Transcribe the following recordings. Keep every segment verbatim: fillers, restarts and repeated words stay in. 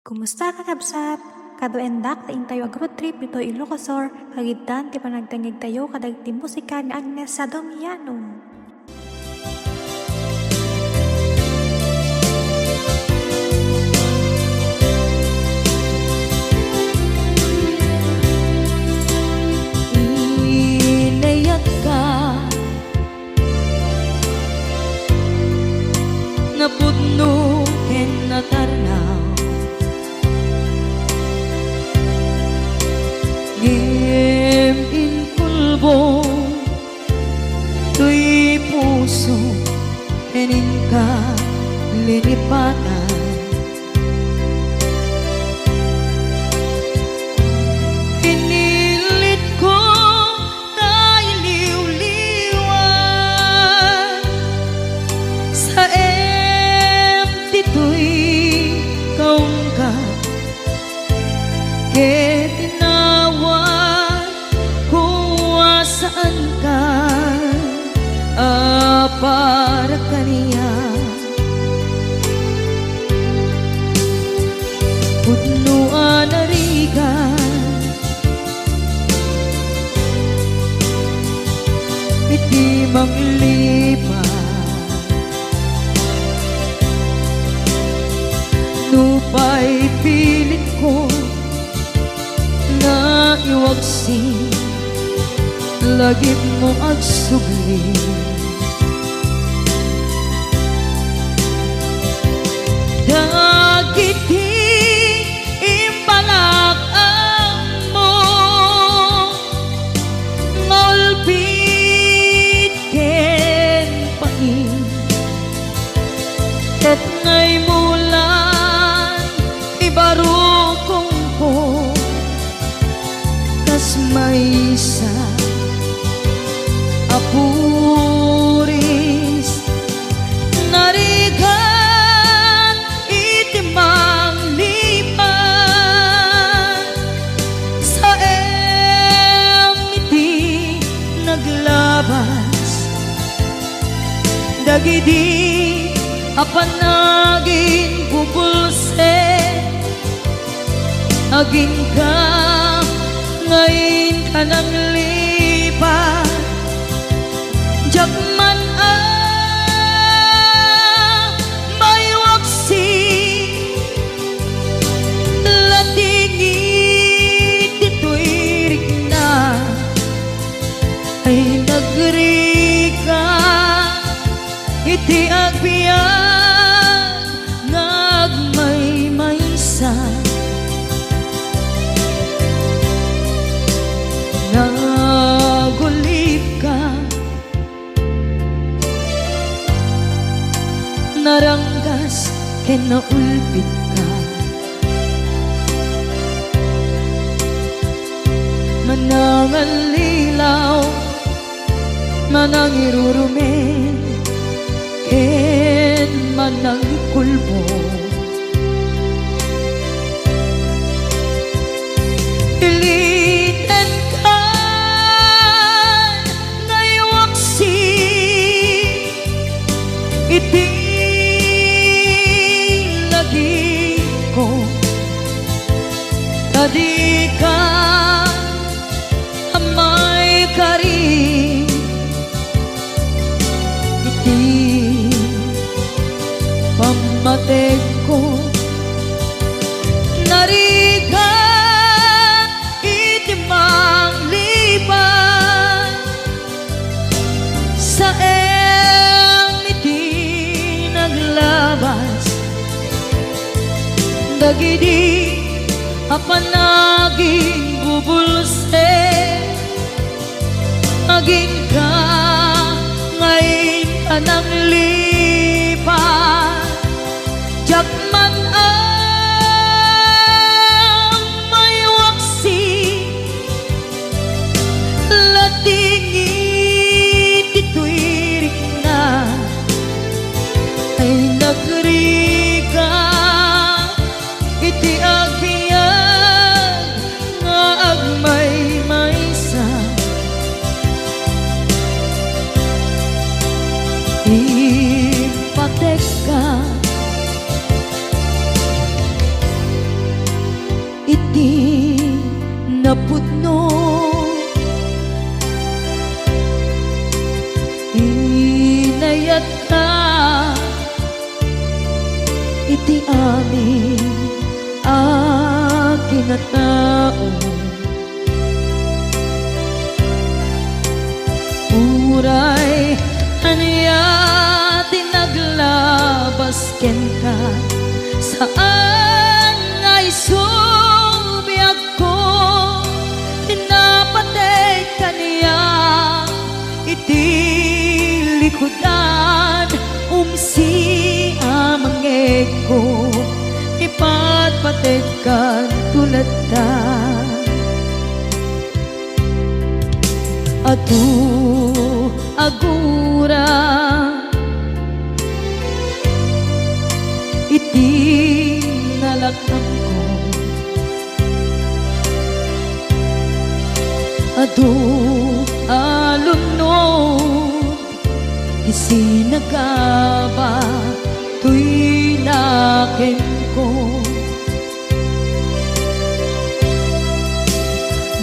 Kumusta, kakabsat? Kaduaendak ta intayo ag-road trip ditoy Ilocos Sur, kagiddan ti panagdengngegtayo kadagiti musika ni Agnes Sadomiano. Inayatka, napudno ken natarnaw. Ngem inkulbong toy puso ken inka linipatan. Inilitko ta iliwliwan, saem ditoy kaunggat, ket inawatko a saanka a para kaniak. Pudno a narigat iti manglipat. Nupay pilitko nga iwaksi, lagipmo agsubli. Dagiti imbalak-ammo nga ulpit ken pain, ket naimmulan ibarukongko kas maysa a puris. Narigat iti manglipat, saem iti naglabas dagidi a panaginbubulsek. Aginka nga inka nanglipat, diak man a maiwaksi. Lating iti tuirikna ay nagrigat iti agbiag nga agmaymaysa. Nagulipka, naranggas ken naulpitka. Manangallilaw, manangirurumen, ken manangikulbong. Ilitenka nga iwaksi iti lagipko, ta dika a maikari iti pammategko. Narigat iti manglipat, saem iti naglabas dagidi a panaginbubulsek. Aginka nga inka nanglipat, diak man a maiwaksi. Lating iti tuirikna ay nagrigat iti agbiag nga agmaymaysa. Impatek ti napudno. Inayatka iti amin a kinatao. Uray ania ti naglabas kenka, saan nga isu biagko, pinapateg kaniak iti likudan, umsi a mangegko, ipatpategkanto latta. Adu a gura iti nalaknangko. Adu a lumnom ti sinagaba toy nakenko.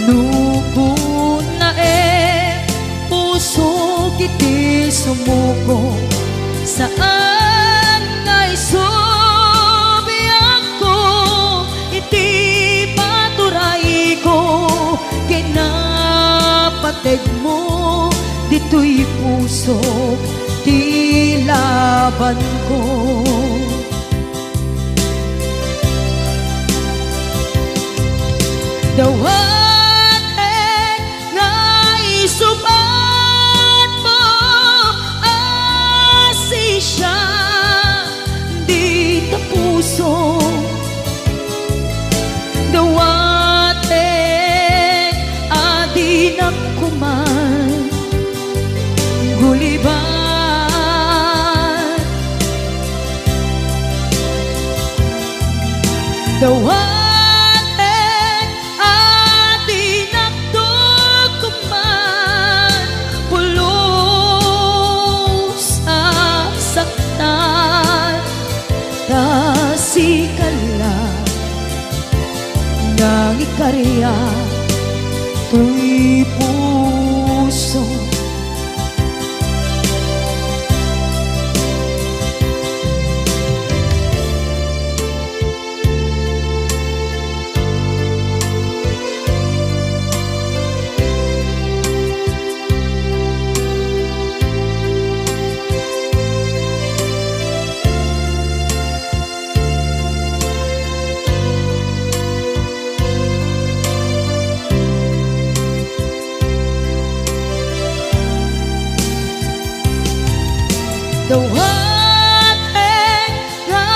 No kunaem pusok iti sumuko, saan nga isu biagko iti paturayko, kinapategmo ditoy pusok ti labanko. Dawatek nga isubatmo a sisiak dita puso. Dawatek a dinak koman guliban. Dawatek a dinak koman pulos a saktan, ta sika la nangikariak toy puso. Dawatek nga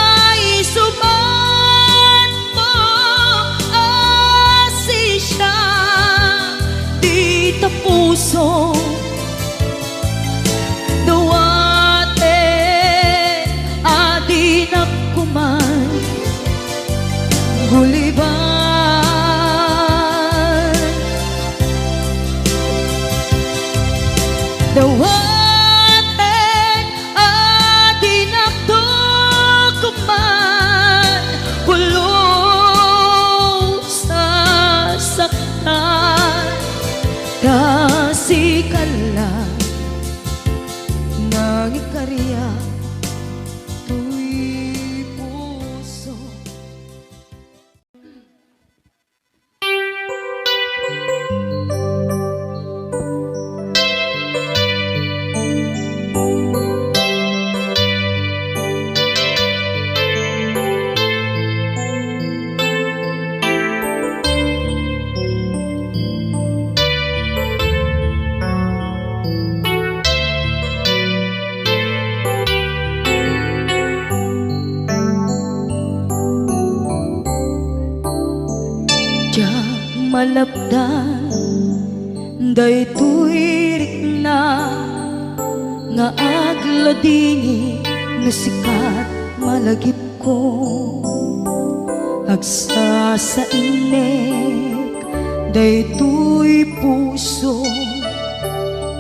isubatmo a sisiak dita puso. Dawatek a dinak koman guliban. Dawatek a dinak koman pulos a saktan, ta sika la nangikariak toy puso. Diak malapdan daytoy rikna nga agladingit no sikat malagip ko. Agsasainnek daytoy puso,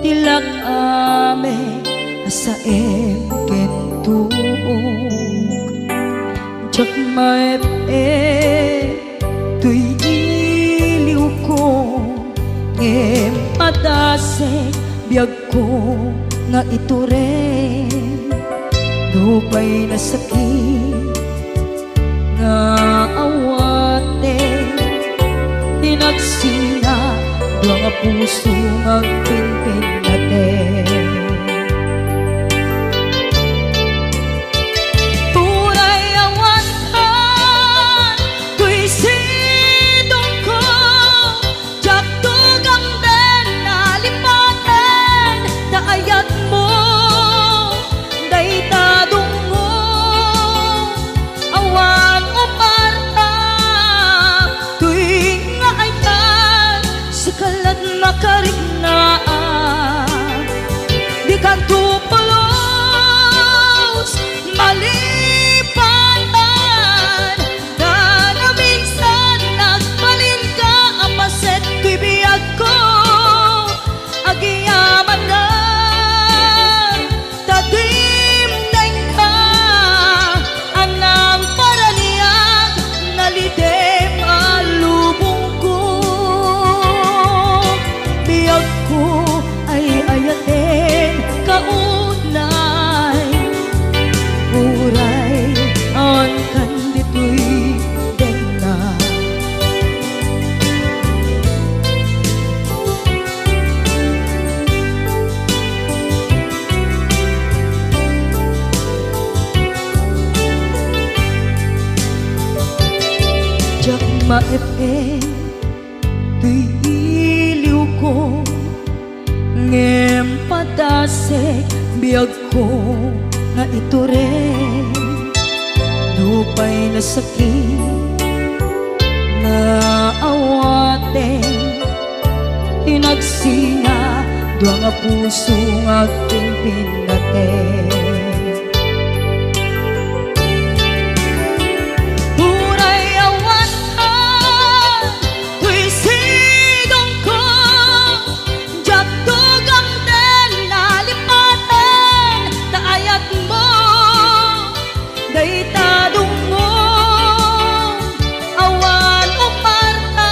ti lak-amek a saem ken tuok. Diak maep-ep toy Dasek biagko nga itured, nupay nasakit nga awaten, inagsina dua nga puso nga agpinpinnaten. Uray awan kan toy sidongko, diak tugamden a lipaten ta ayatmo dayta dungngo. Awan umarta toy nga ayat, sika lat makariknaan. Dikanto pulos malipatan, ta naminsan nagbalinka a paset toy biagko. Agyamanak ta dimdengka, a nangparaniag, nalidem a lubongko. Biagko ay ayaten kaunay, uray awan kan ditoy denna. Diak maep-ep toy iliwko, ngem padasek biagko nga itured. Nupay nasakit nga awaten, inagsina dua nga puso nga agpinpinnaten. Uray awan ka toy sidongko, diak tugamden a lipaten ta ayatmo dayta dungngo. Awan umarta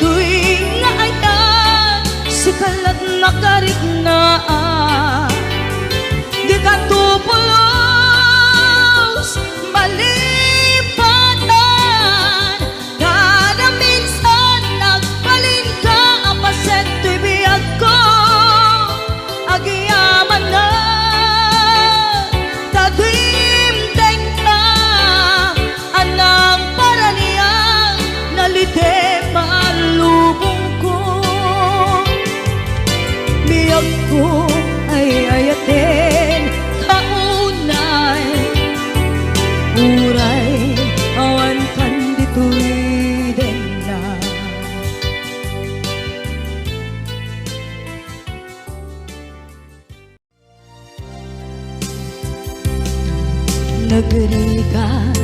toy nga ayat, sika lat makariknaan. Dikanto pulos malipatan, kada minsan nagbalinka a paset toy biagko. Agyamanak ta dimdengka, a nangparaniag, nalidem a lubongko. Biagko ay ayaten kaunay, uray awan kan ditoy denna. Nagrigat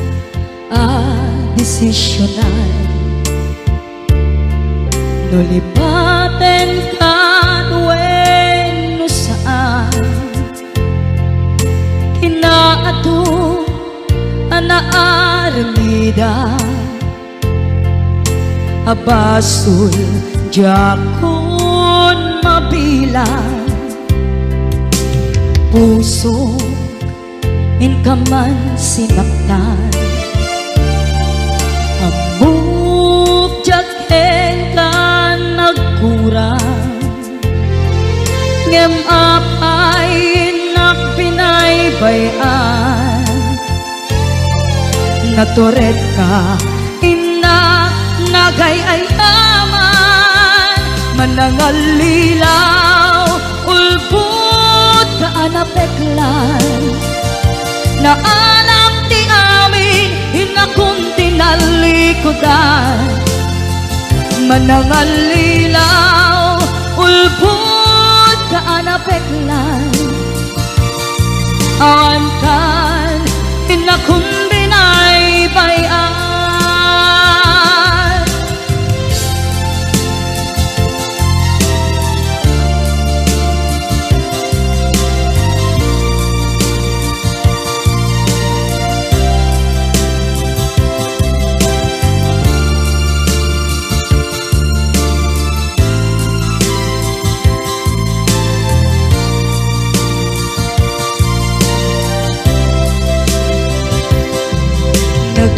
a desisionan, no lipaten kan wenno saan. Kinaadu a naaramidak a basol diakon mabilang. Pusok, inka man sinaktan. Ammok diak kenka nagkurang, ngem apay innak binaybay-an. Naturedka, innak nagay-ayaman, manangallilaw, ulbodka a napeklan. Naanak ti amin, innakon ti nallikudan. Manangallilaw, ulbodka a napeklan. Awan kan innakon binaybay-an.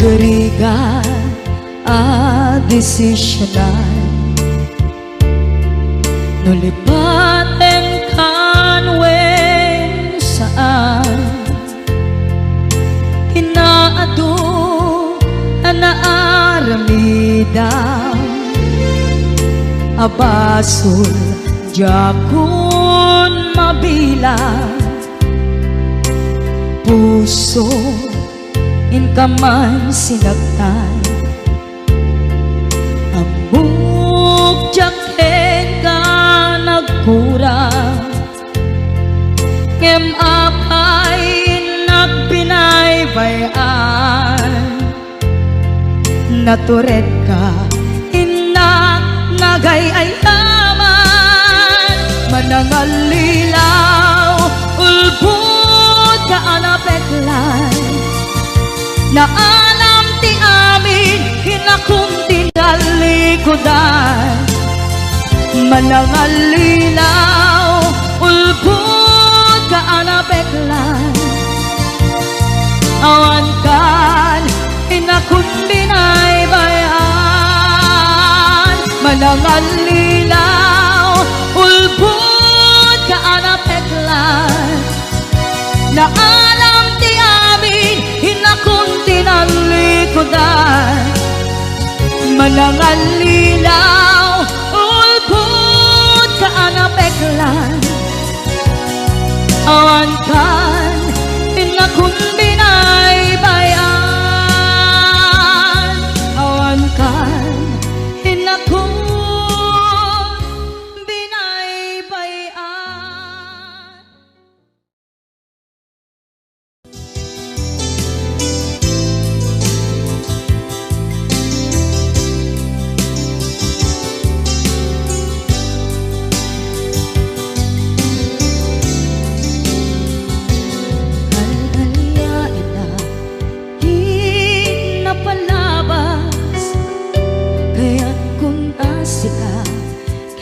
Rigat a desisionan, no lipaten kan wen saan, kinaadu a naaramidam a basol diakon mabilang. Puso, inka man sinaktan, ammok diak kenka nagkurang, ngem apay innak binaybay-an? Naturedka, innak nagay-ayaman. Manangallilaw, ulbodka a napeklan. Naalam ti amin, inakon ti nallikudan. Manangallilaw, ulbodka a napeklan. Awankan, inakon binaybay-an. Manangallilaw, ulbodka a napeklan. Naalam ti amin, inakon ti nallikudan. Manangallilaw, ulbodka a napeklan. Awankan, inakon binaybay-an. Awankan, inakon binaybay-an. Al-aliaina, kinapalabas, kayat kun a sika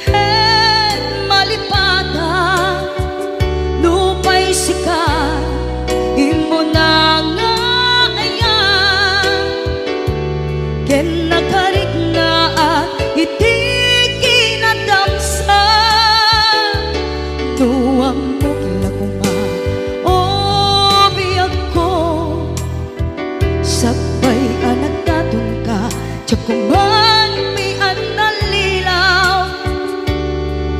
ket malipatan, nupay sika, immuna nga ayan, ken nakariknaak iti kinadamsa. No ammok la koma, o biagko, sakbay a nagdatonka, diak man pinanallilaw.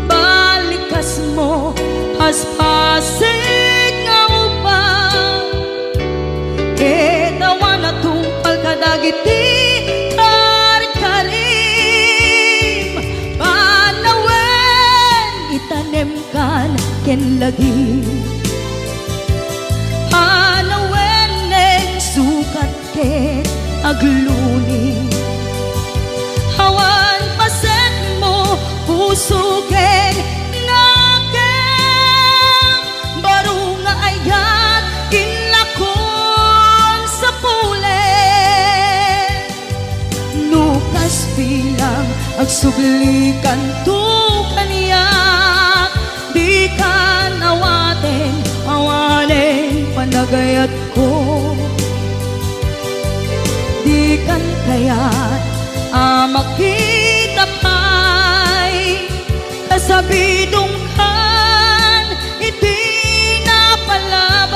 Balikasmo, paspasig nga ubbing, ket awan a tungpal kadagiti karkarim. Panawen, itanemkan ken lagim. Panawen, nen sukat ket agluni. Awan pasetmo, puso ken nakem, baro nga ayat, inlakon sapulen. No kas bilang, agsubli kanto kaniak, dikan awaten, awanen panagayat ko. Dikan kayat a makita pay kasabidongkan iti napalabas.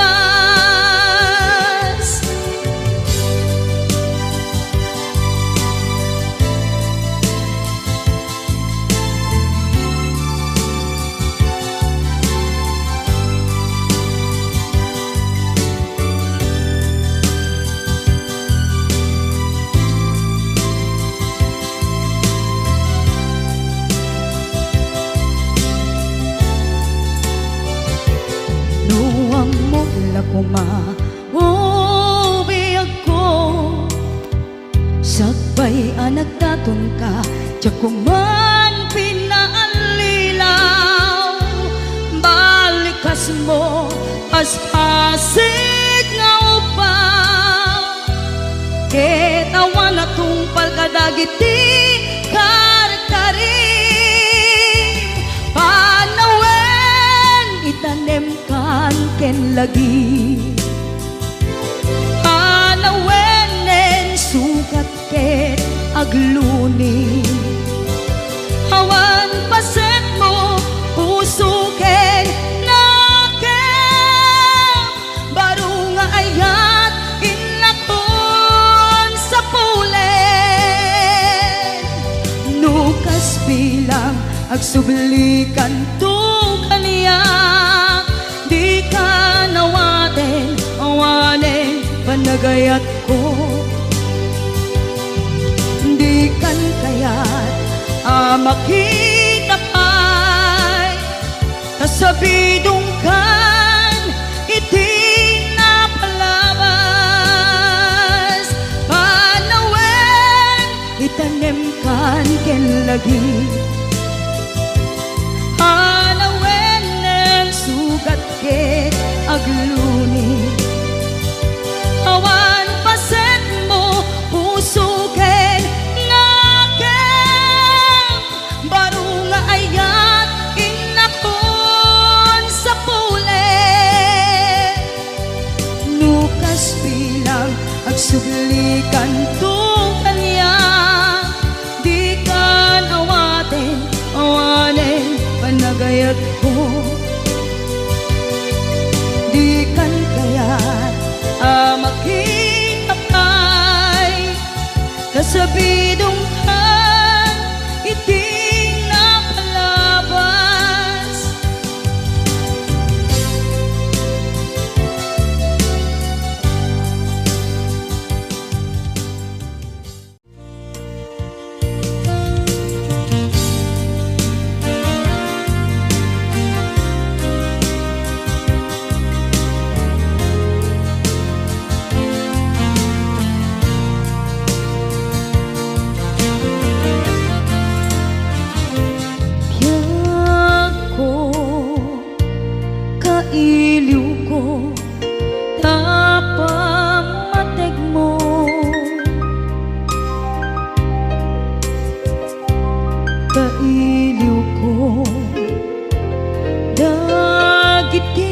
No ammok la koma, o biagko, sakbay a nagdatonka, diak man pinaallilaw. Balikasmo, paspasig nga ubbing, ket awan a tungpal kadagiti karkarim. Panawen, itanemkan ken lagim. Panawen, nen agluni. Awan pasetmo, puso ken nakem, baro nga ayat, innakon sapulen. No kas bilang, agsublikanto kaniak, dikan awaten, awanen panagayat ko. Dikan kayat a makita pay, kasabidongkan iti napalabas. Panawen, itanemkan ken lagi. Panawen, sugat ket agluni. Awan pasetmo, puso ken nakem, baro nga ayat, innakon sapulen. No kas bilang, agsublikanto kaniak, dikan awaten, awanen panagayat ko. Dikan kayat a makita pay, kasabidongkan iti napalabas. Biagko, kailiwko, ta pammategmo. Kailiwko, dagiti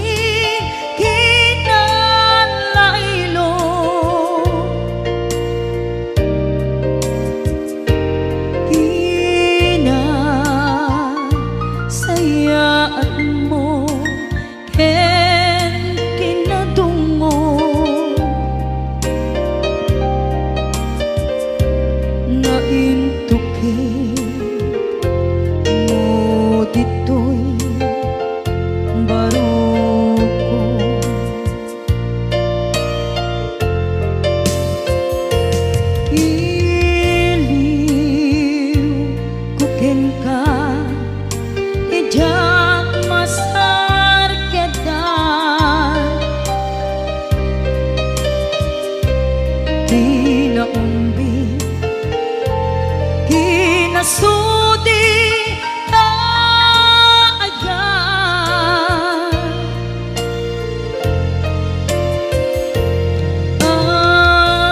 kinalailo. Kinasayaatmo ken kinadungmo. Naintukitmo ditoy barokko. Iliwko kenka, ti diak masarkedan. Ti naumbit, kinasudi, ta ayat.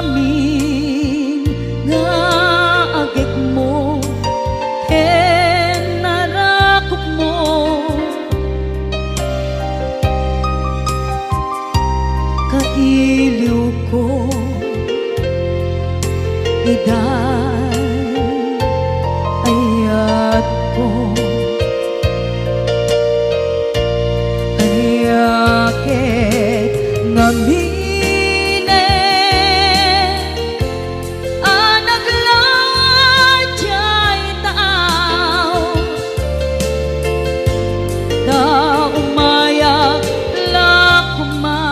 Amin nga agekmo ken narakopmo, kailiwko, idan ayatko. Ania ket ngaminen a naglaw diay taaw, ta umayak la koma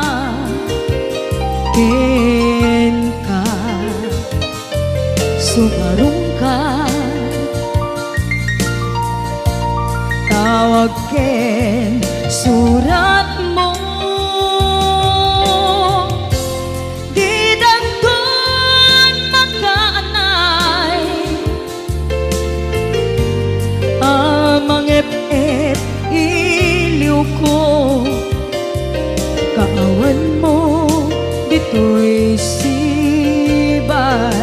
kenka. Sumarungka, tawag ken suratmo. Didanton makaanay a mangep-ep iliwko, kaawanmo ditoy sibay.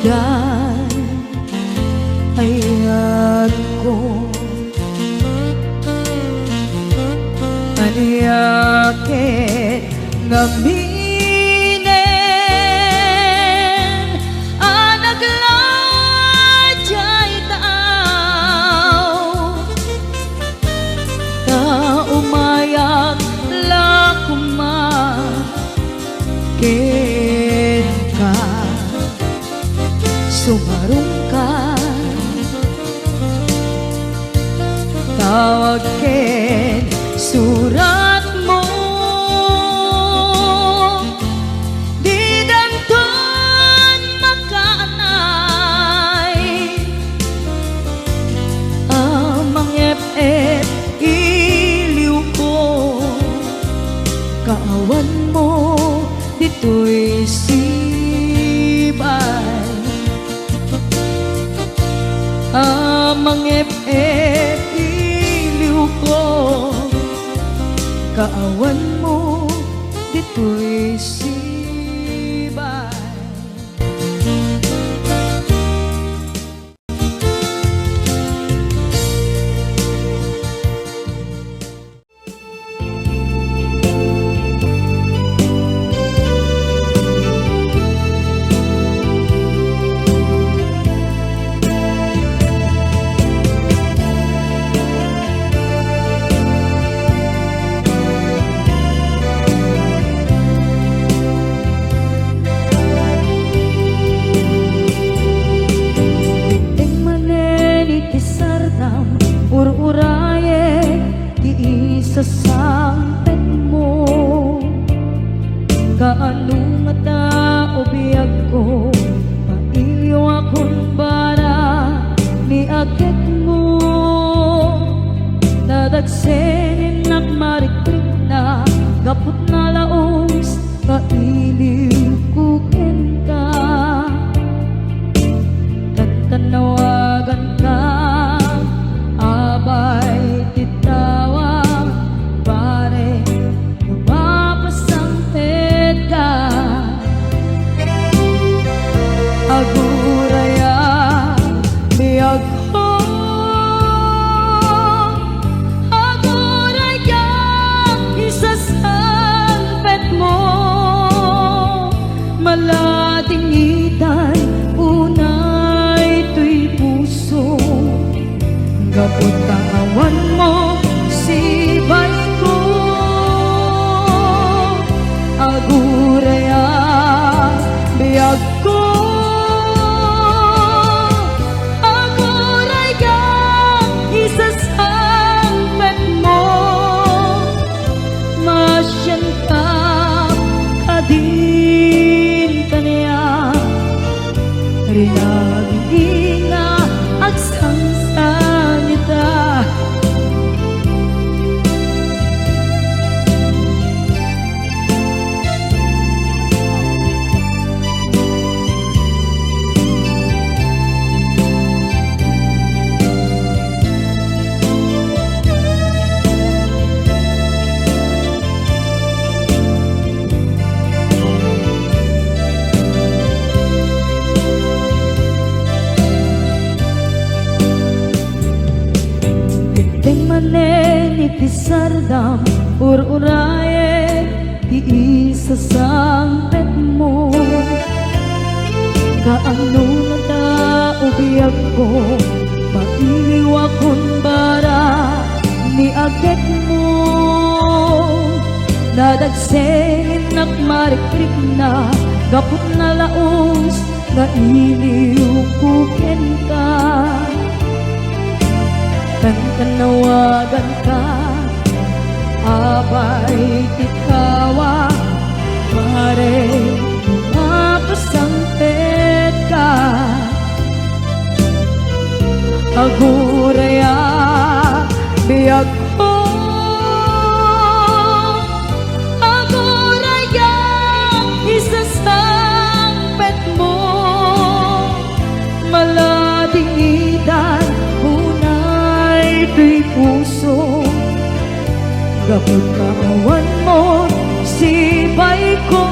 Daydiay ayatko. Ania ket ngaminen a nagladya dayta ta umayak la koma kenka. Sumarungka, tawag ken suratmo, didanton makaanay. Amang ep-ep iliwko, kaawanmo ditoy sibay. Amang ep-ep iliwko, kaawanmo ditoy sibay. Dimteng manen iti sardam, ur-urayek ti isasangpetmo. Kaano ngata, o biagko, mailiwakon para ni agekmo? Nadagsen innak marikrikna, gapu ta naus nga iliwko kenka. Tagtanawaganka, abay ti tawag, pare, no mapasangpetka. Aguraya, biagko, aguraya, isasangpetmo. Maladingitan unay toy puso, gapu ta awanmo sibayko. Aguraya, biagko, aguraya, isasangpetmo. Masianka, adin kaniak, rinabinga, agsangsangita. Dimteng manen iti sardam, ur-urayek ti isasangpetmo. Kaano ngata, o biagko, mailiwakon para ni agekmo? Nadagsen innak marikrikna, gapu ta naus nga iliwko kenka. Tagtanawaganka, abay ti tawag, pare, no mapasangpetka. Aguraya, biagko, aguraya, isasangpetmo. Maladingitan unay toy puso, gapu ta awanmo sibayko.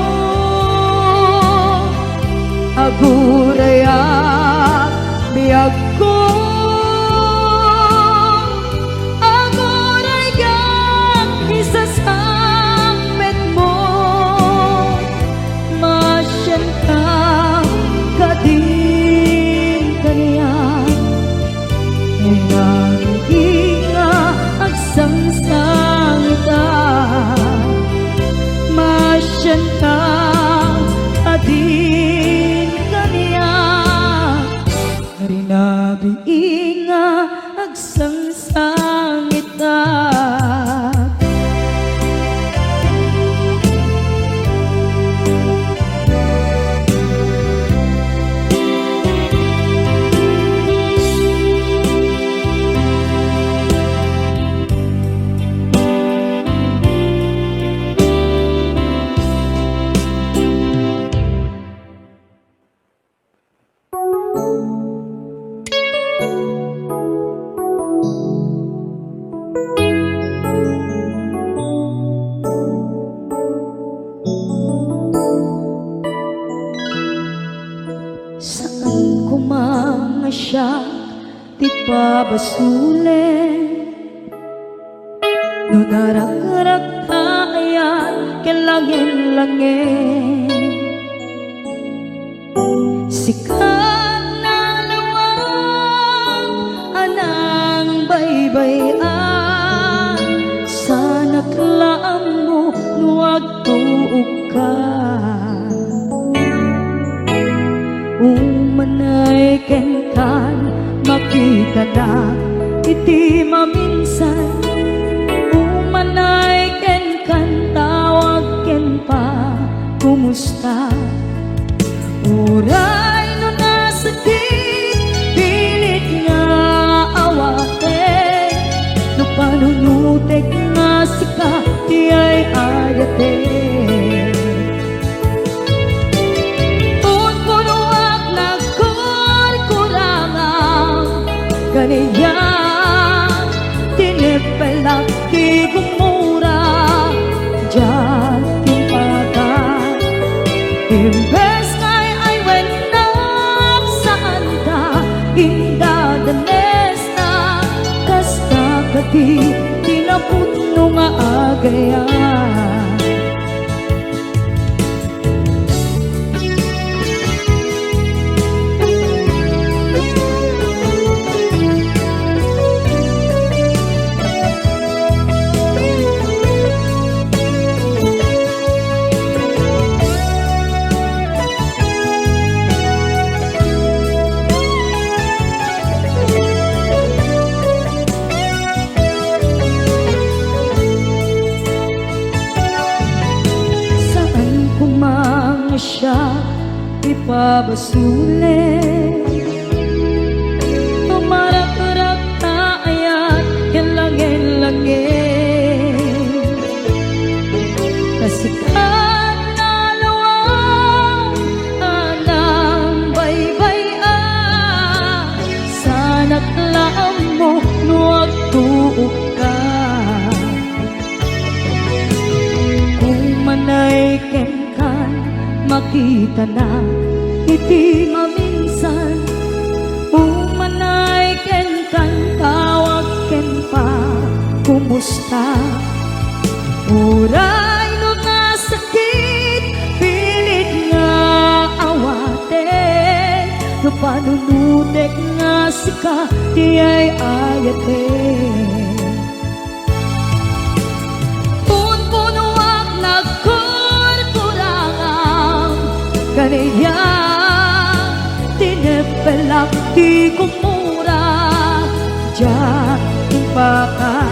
Agurayak, biagko, agurayak, isasangpetmo, masianka kadin kaniak. Rinabii nga agsangsangitak, masianka kadin kaniak. Rinabii nga agsangsangitak. Saan koma nga siak ti pabasolen. No narakrakta ayan ken langen-langen, sika nalawag a nangbaybay-an, sanak la ammo no agtuokka. Umanay kenkan, makitanak iti maminsan. Umanay kenkan, tawag ken pa, kumusta? Uray no nasakit, pilit nga awaten. No panunotek nga sika ti ay-ayaten. Punpunoak nagkurkurangam, kaniak tineppelak ti gumura, diak timpaka. Imbes nga ay-ayatennak, saanta indadanesna, kasta kadi ti napudno nga agayam. Saan koma nga siak ti pabasolen. Tumarakrakta ayan ken langen-langen. Kasikat nalawag a nangbaybay-an, sanak la ammo no agtuokka. Umanay kenkan, makitanak iti maminsan. Umanay kenkan, tawag ken pa, kumusta? Uray no nasakit, pilit nga awaten. No panunotek nga sika ti ay-ayaten. Punpunoak nagkurkurangam, kaniak tineppelak ti gumura, diak timpaka.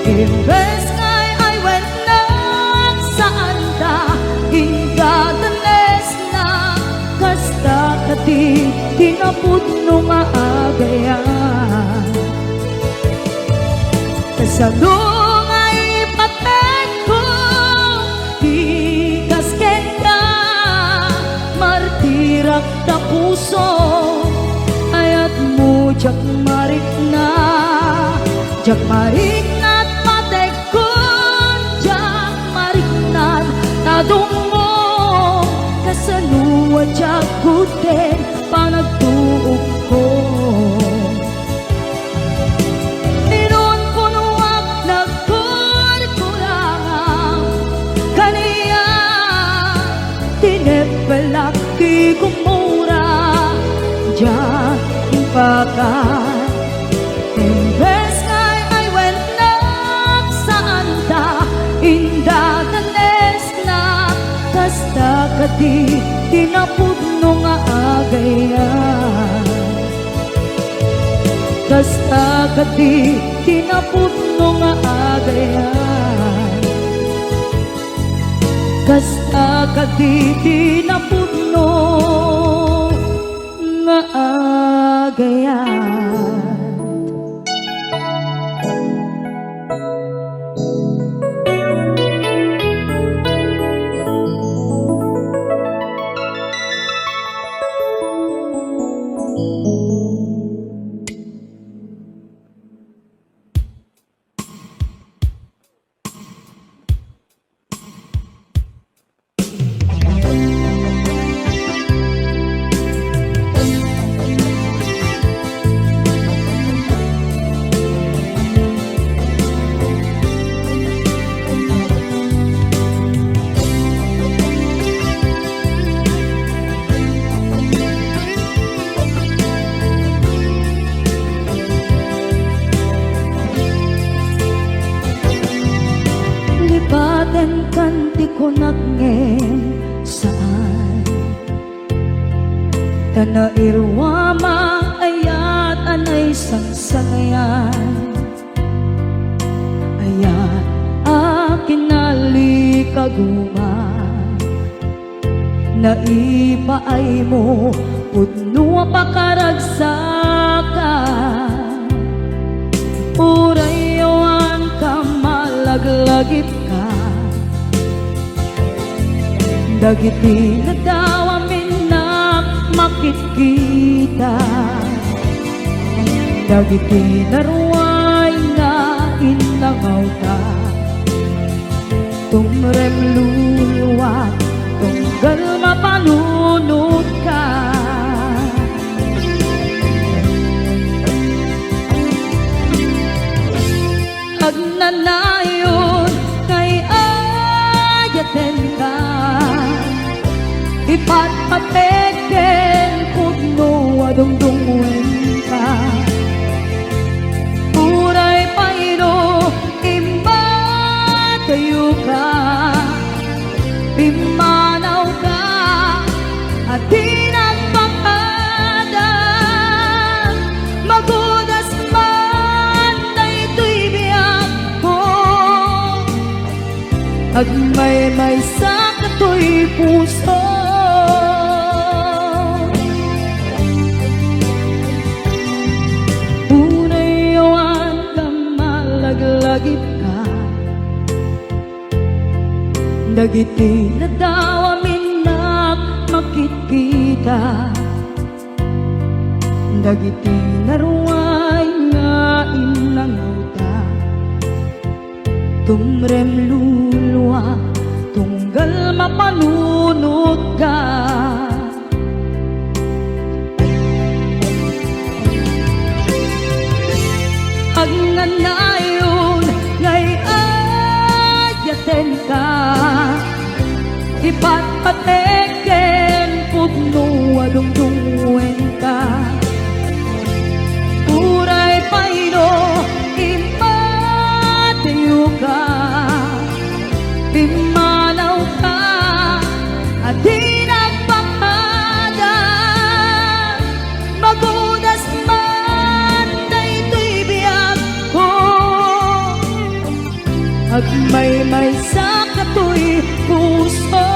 Imbes nga ay-ayatennak, saanta indadanesna, kasta kadi ti napudno nga agayam. Kasano nga ipatengko ti kas kenka? Martirak ta puso, ayatmo diak marikna. Diak marikna ta patekkon, diak marikna ta dummo. Kasano a diak Baka, imbes nga ay wennak, saan ta indadanesnak, kasta kadi ti napudno nga agayat. Kasta kadi ti napudno nga agayat. Kasta kadi ti napudno nga agayat. Lipatenkan ti kunak ngem saan. Ta nairuamang ayat a naisangsangayan. Ayat a kinalikaguma. Naipaaymo pudno a pakaragsakan. Uray awanka, malaglagipka. Dagiti nadawam innak makitkita. Dagiti naruay nga innangawta. Tumrem luluak, tunggal mapanunotka. Agnanayon nga ay-ayatenka, ipatpatek ken pudno a dungdungngoenka. Uray pay no immadayoka, pimmanawka a di nagpakada, magudas man daytoy biagko, agmaymaysa katoy puso. Uray awanka, malaglagipka. Dagiti nadawam innak makitkita. Dagiti naruay nga innangawta. Tumrem luluak, tunggal mapanunotka. Agnanayon nga ay-ayatenka, ipatpatek ken pudno a dungdungngoenka. Uray pay no immadayoka, pimmanawka a di nagpakada, magudas man daytoy biagko, agmaymaysa katoy puso.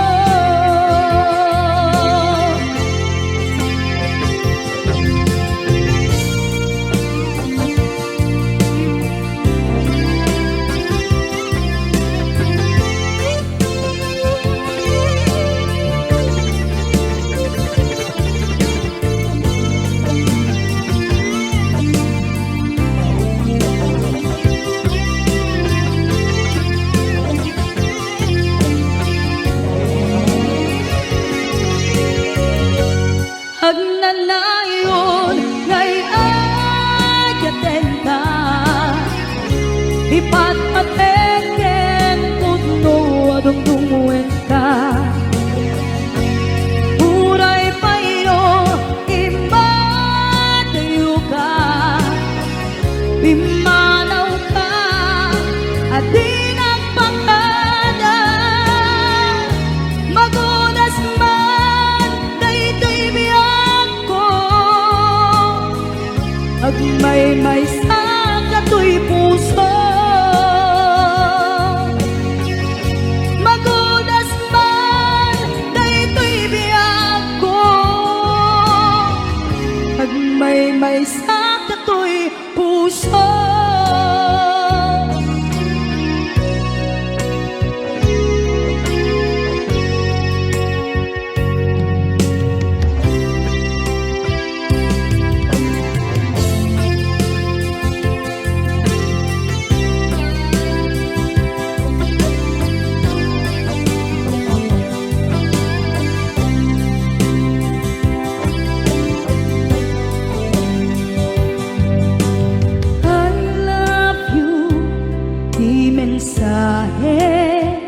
mensahe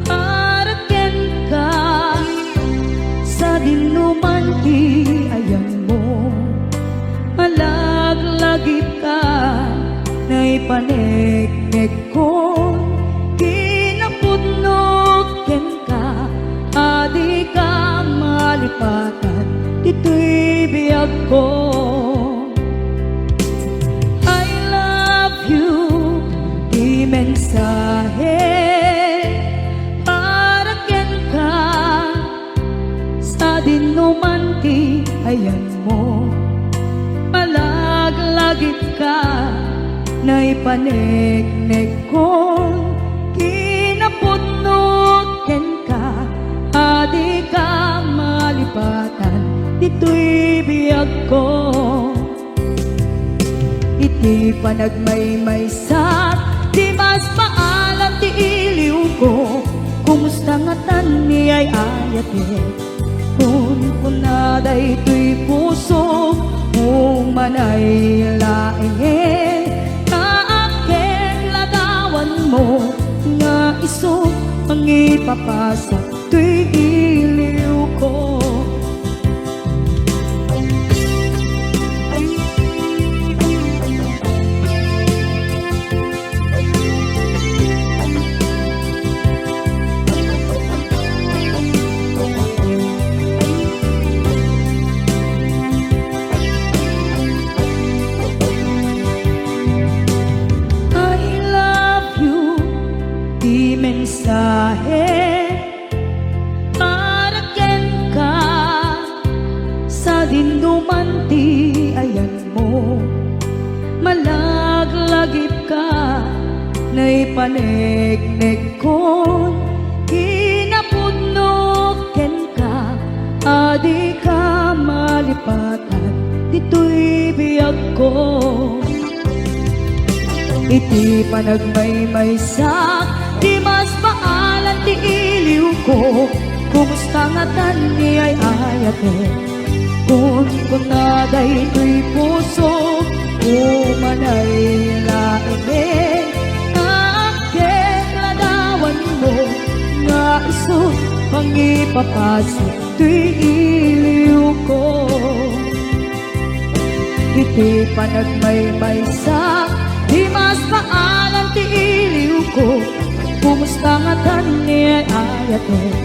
para kenka, sadinoman ti ayanmo. Malaglagipka, naipaneknekkon kinapudnok kenka, a dika malipatan ditoy biagko. I love you, ti mensahe para kenka, sadinoman ti ayanmo. Malaglagipka, naipaneknekkon kinapudnok kenka, a dika malipatan ditoy biagko. Iti panagmaymaysak, dimas paalan ti iliwko. Kumusta ngatan ni ay-ayatek? Kunkuna daytoy puso, umanay laengen. Naakkek ladawanmo nga isu mangipapasak toy iliwko. I love you, ti mensahe para kenka, sadinoman ti ayanmo. Malaglagipka, naipaneknekkon kinapudnok kenka, a dika malipatan ditoy biagko. Iti panagmaymaysak, dimas paalan ti iliwko. Kumusta ngatan ni ay-ayatek? Kunkuna daytoy puso, umanay laengen. Naakkek ladawanmo nga isu mangipapasak toy iliwko. Iti panagmaymaysak, dimas paalan ti iliwko. Kumusta ngatan ni ay-ayatek?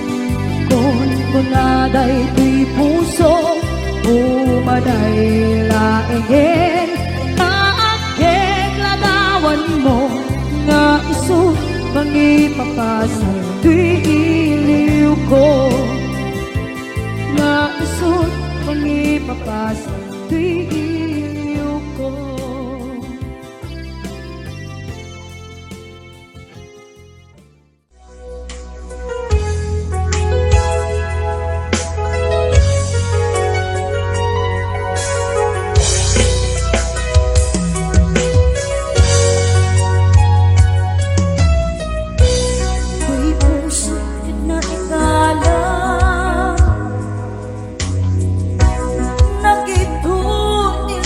Kunkuna daytoy puso, umanay laengen. Naakkek ladawanmo nga isu mangipapasak toy iliwko. Nga isu mangipapasak toy iliwko. Toy puso ket naikala. Nagitun ti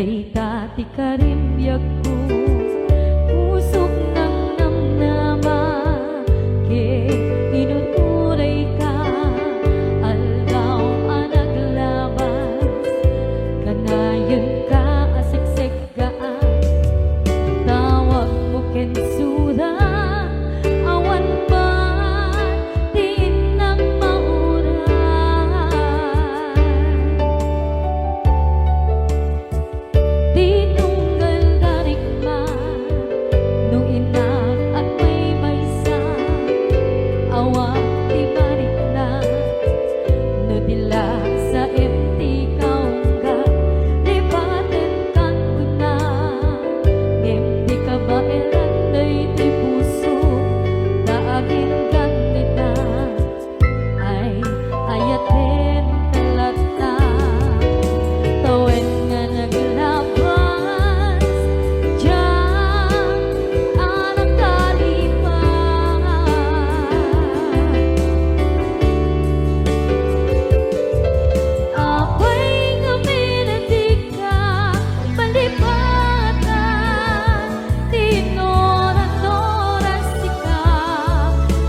Dayta ti karimbiagko, pusok nangnamnama, ket inururayka, aldaw a naglabas, kanayenka a seksekgaan, tawagmo ken sura, awan man ti innak mauray. Ti tunggal darikma, no innak agmaymaysa, awan ti barikna, no di la saem ti kaungga, lipatenkan kuna, ngem di kabaelan daytoy puso, ta aginggan ita. Ay, ayatenka latta. Tawen nga naglabas, diak a nakalipat. Apay ngamin a dika malipatan? Ti innoran-noran sika,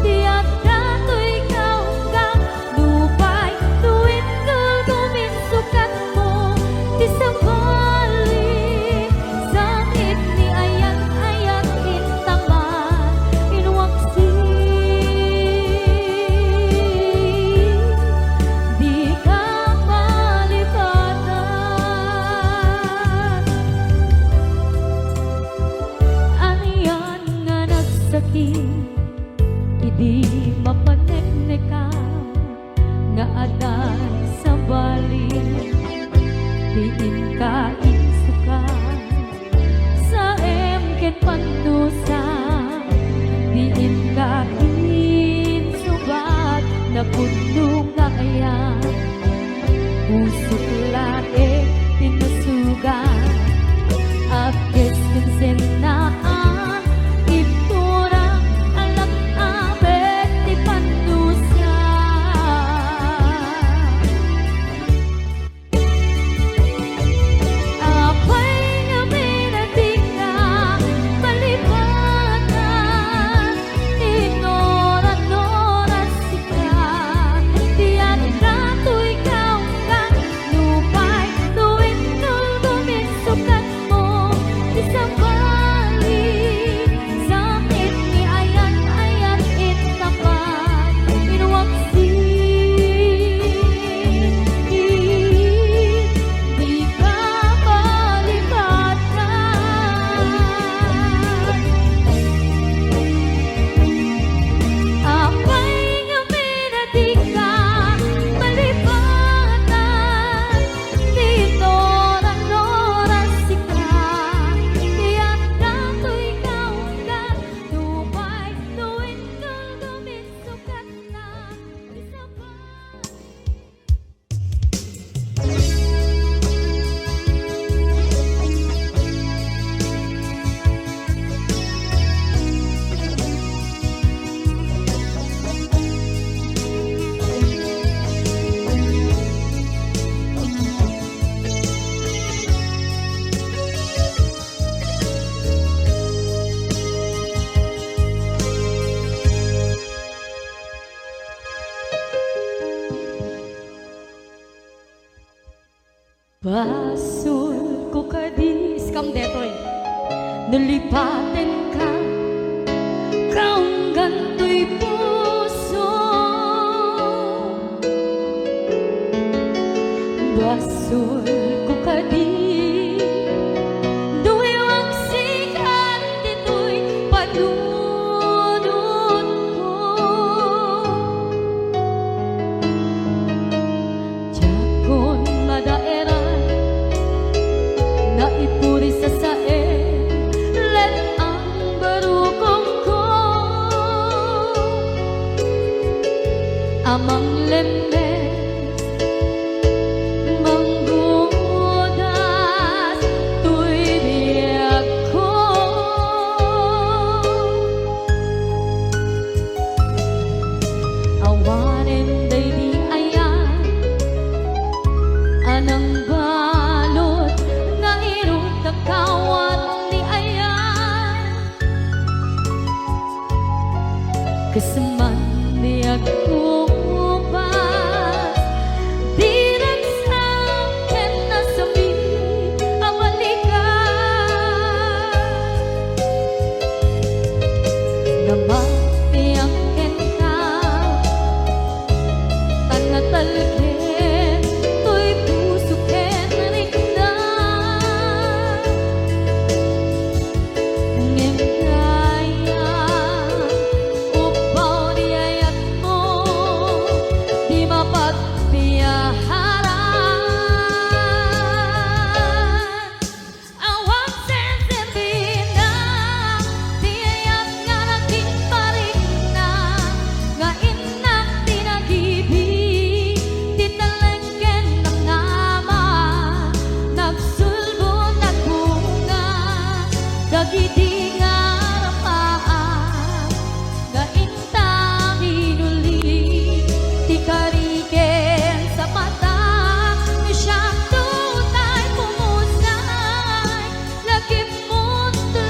ti adda toy kaungga, nupay no intoy guminsukatmo, ti sabali, saan ni ayan-ayat intaman, inwaksi, dika malipatan. Anian nga nagsakit idi mapaneknekam nga adda sabali ti inka insukat, saem ken pannusa ti inka insubat, napudno nga ayan. Pusok laeng ti nasugat, agkes ken sennaan, ibtura, alak-abet ti pannusa. Apay ngamin a dika malipatan? Innoran-noran sika, ti adda toy kaungga, nupay no intoy guminsukatmo, ti sabali, saan ni ayan-ayat intaman, inwaksi, dika malipatan. Apay ngamin a dika malipatan? Ti innoran-noran sika, ti adda toy kaungga, nupay no intoy guminsukatna, ti sabali. Basolko kadi, iskam detoy. No lipatenka, kaunggan toy puso. Basolko kadi, no iwaksikan ditoy panunotko. Diakon madaeran, naipuri sasaen, let-ang barukongko a manglemmes, manggudas toy biagko. Awanen daydi ayan a nangbalud nga Kas man ti agkupas, di ragsak ken nasami a balikan. Namatiang kenka, ta natalged toy puso ken rikna. Ngem dayta, upbaw ti ayatmo, di mapagbiaharan. Awan senserbina ti ayat nga naging parikna, nga innak ti nagibi, ti talek ken namnama, nagsulbo, nagbunga, dagidi nga rapaak nga inta kinuli, ti kari ken sapata, siak tutay pumusay, lagipmo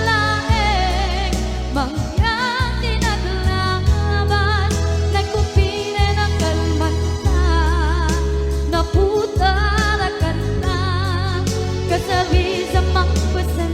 laeng, mangyan ti naglaban, nagkumpinen a kalmanta, naputar a kanta, kasarisan mangpasen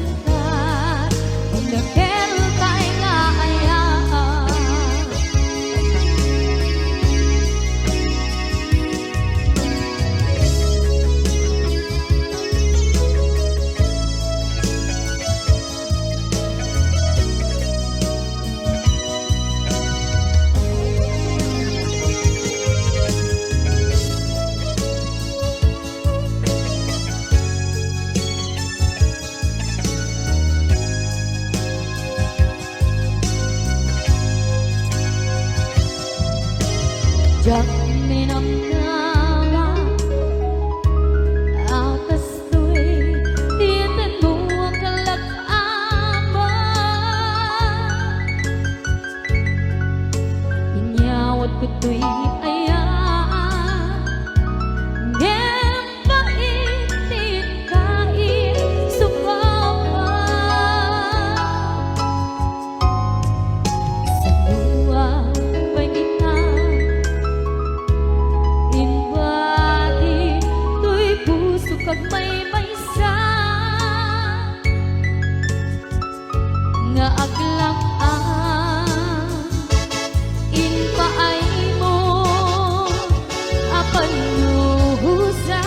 Diak ninamnama a kastoy ti tenmo a kalak-aman. Inyawatko toy ayat, ngem pait ti kaisubawak. Saduak pay kita, imbati toy pusok agmaymaysa. Nga aglam-am impaaymo a pannuhosan.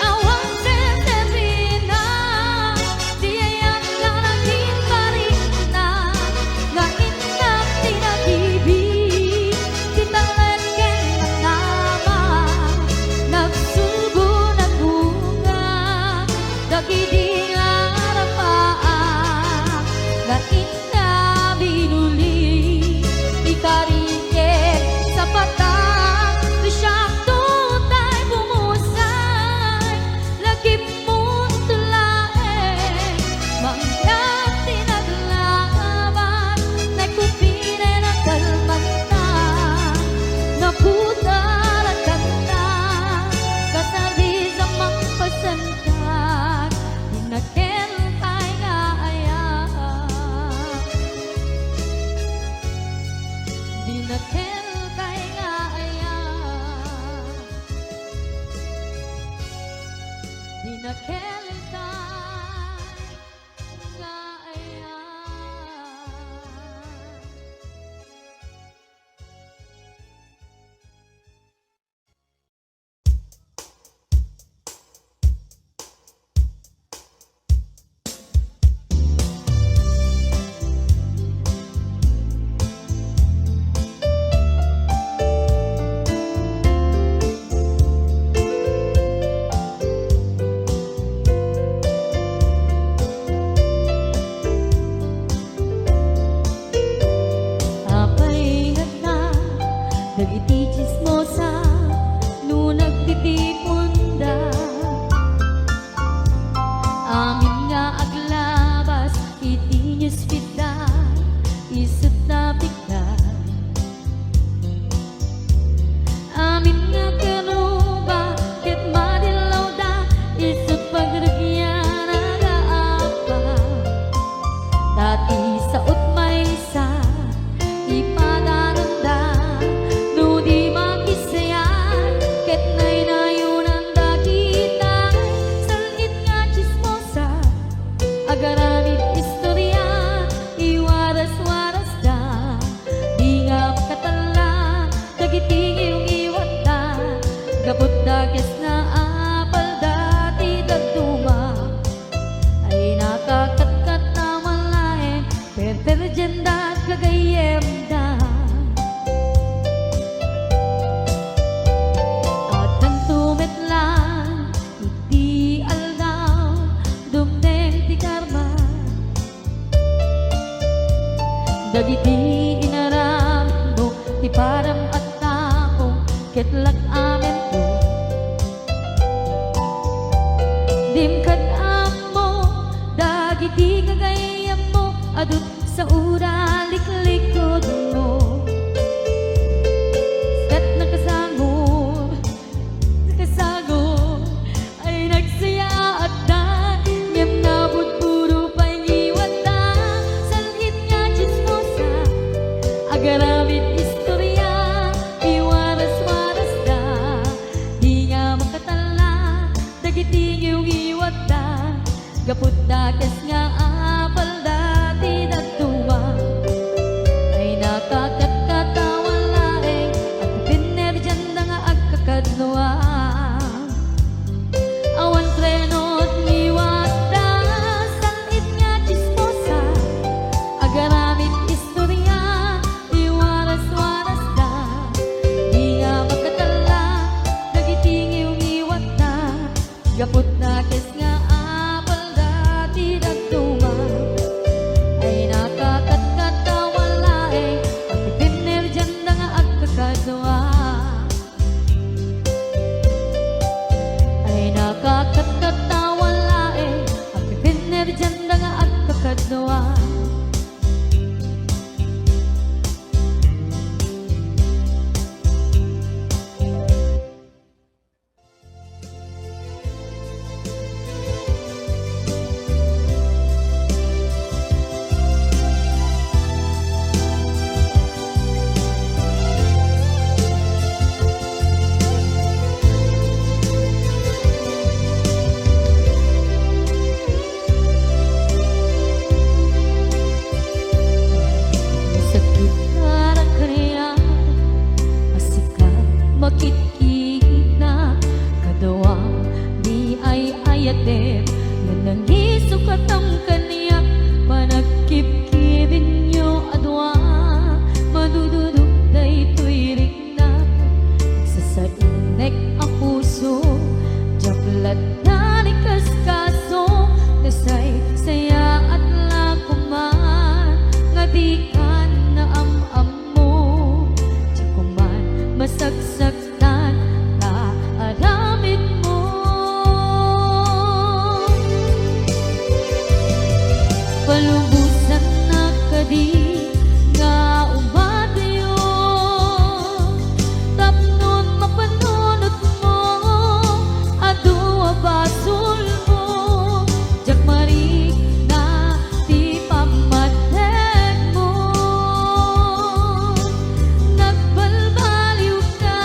Awan senserbina ti ayat nga naging parikna, nga innak ti nagibi, ti talek ken namnama, Gapu ta kes nga apalda ti dadduma, ay nakakatkat a malaeng perperdianda gagayyemda. Addanto met laeng iti aldaw, dumteng ti karma. Dagiti inaramidmo ti padam a tao ket lak-amento. Dim kad-ammo dagiti gagayyemmo a dutsaoda liklikudmo. Ket nakasango Nakasango ay nagsayaatda, ngem nabudbudo pay ngiwatda. Sal-it nga tsismosa, agaramid istoria, iwaras-warasda. Di nga makatalla dagiti ngiwngiwatda. Gapu ta kes nga apalda ti dadduma, ay nakakatkat a malaeng a ti pinerdianda nga agkakadua. Awan treno ti ngiwatda, sal-it nga tsismosa, agaramid istoria, iwaras-warasda. Di nga makatalla dagiti ngiwngiwatda. Gapu ta kes nga apalda ti dadduma, ay nakakatkat a malaeng a ti pinerdianda nga agkakadua. Ay nakakatkat a malaeng a ti pinerdianda nga agkakadua. Sakit para kaniak a sika makitkita, kaduam ni ay-ayatem, nga nangisukatang kaniak, panagkibkibinyo a dua, madududog daytoy rikna. Sasainnek a puso, diak latta ni kaskaso, nasaysayaat la koman, nga dikan naam-ammo, diak koman masagsagtan ta aramidmo. Palubosannak kadi nga umadayo, tapnon mapanunotmo, adu a basolmo, diak marikna ti pammategmo. Nagbalbaliwka,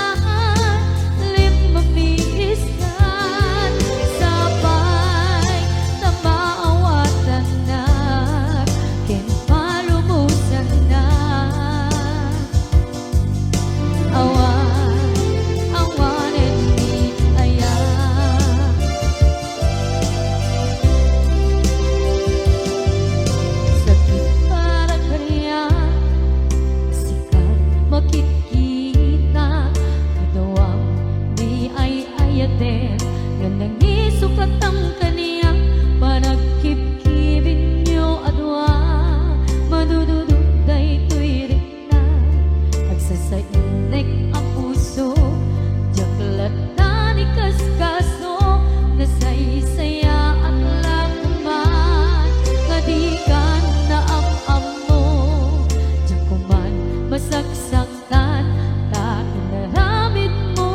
limmamiiskan, sapay ta maawatannak ken palubosannak. Awan, awanen ni aya. Sakit para kaniak, sika makitkita, kaduam ni ay-ayatem, nga nangisukatang kaniak, panagkibkibinyo a dua, madududog daytoy rikna. Agsasainnek a puso, diak latta ni kaskaso, nasaysayaat la koman, nga dikan naam-ammo, diak koman masagsagtan ta inaramidmo.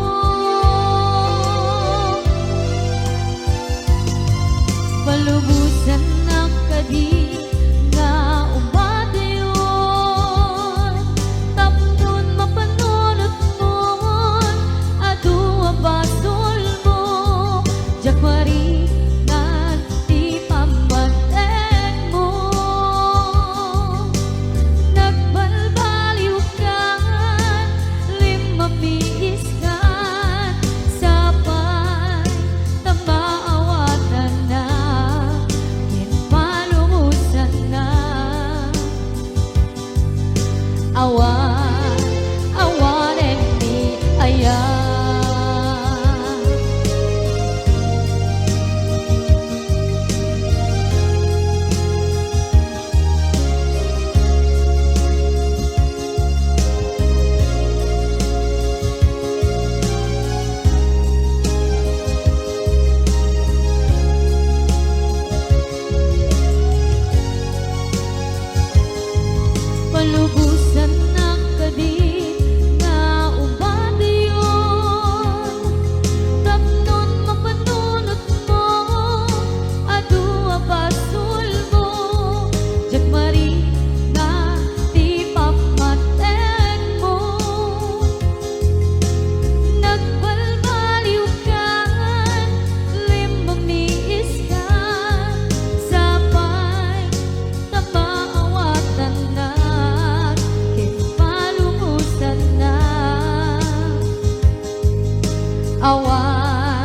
Awan,